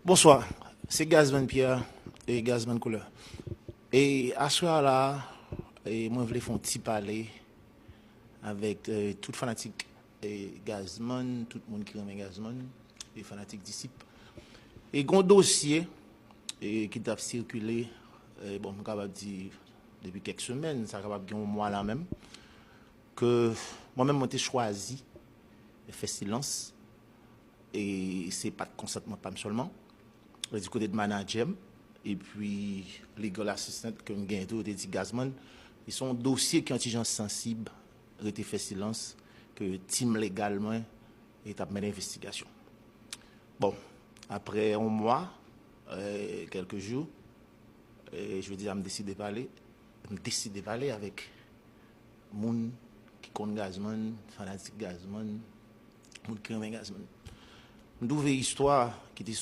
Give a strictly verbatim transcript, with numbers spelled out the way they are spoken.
Bonswa, se Gazman Pierre e Gazman Koulè. E aswè a la, e mwen vle fè yon ti pale avèk e, tout fanatik e, Gazman, tout moun ki renmen Gazman, e fanatik Disip. E gon dosye e, ki t ap sikile, e, bon, m kapab di depi kèk semèn, sa kapab gen yon mwa la menm, ke mwen menm mwen te chwazi fè silans, e se pa t konsantman pa m sèlman, e di kote de manadjè m, epi legal assistant ke m genyen tou, yo te di Gazman, e se yon dosye ki yon ti jan sansib, rete fè silans, ke tim legal mwen e t ap mennen envestigasyon. Bon, apre yon mwa, e, kèlke jou, e, jodi a m deside pale, m deside pale avèk moun ki konn Gazman, fanatik Gazman, moun ki renmen Gazman. M twouve istwa ki te